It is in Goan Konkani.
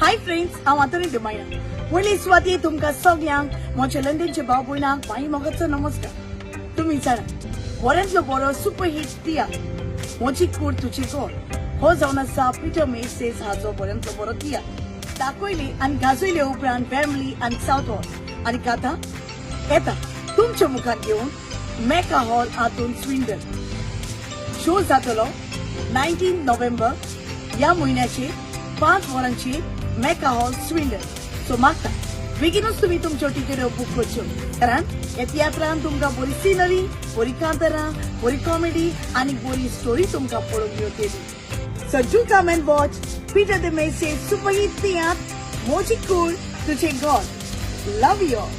हाय फ्रेंड्स, हांव आंतोनी डिमाया. पयले सुवातेर तुमकां सगळ्यांक, म्हज्या लंडनच्या भाव भयणांक माई मोगाचो नमस्कार. तुमी जाणा, बऱ्यांतलो बरो सुपर हिट तियात्र "म्हजी कूड तुजें घर" हो जावन आसा पिटर मेसेस हाचो बऱ्यांतलो बरो तियात्र. दाखयले आनी गाजयले उपरांत वेम्बली आनी साउथ हॉल आनी आतां येता तुमच्या मुखार घेवन मेका हॉल हातून स्विंडन. शो जातलो 19 नोव्हेंबर ह्या म्हयन्याचेर 5 वरांचेर, मेका हॉल, स्विंडन. सो मागता, बेगीनूच तुमी तुमच्यो टिकेट्यो बूक करच्यो, कारण ह्या तियात्रान तुमकां बरी सिनरी, बरी कांतारां, बरी कॉमेडी आनी बरी स्टोरी तुमकां पळोवंक मेळटली. So do come and watch Peter de Menezes super hit तियात्र "म्हजी कूड तुजें घर". Love you all.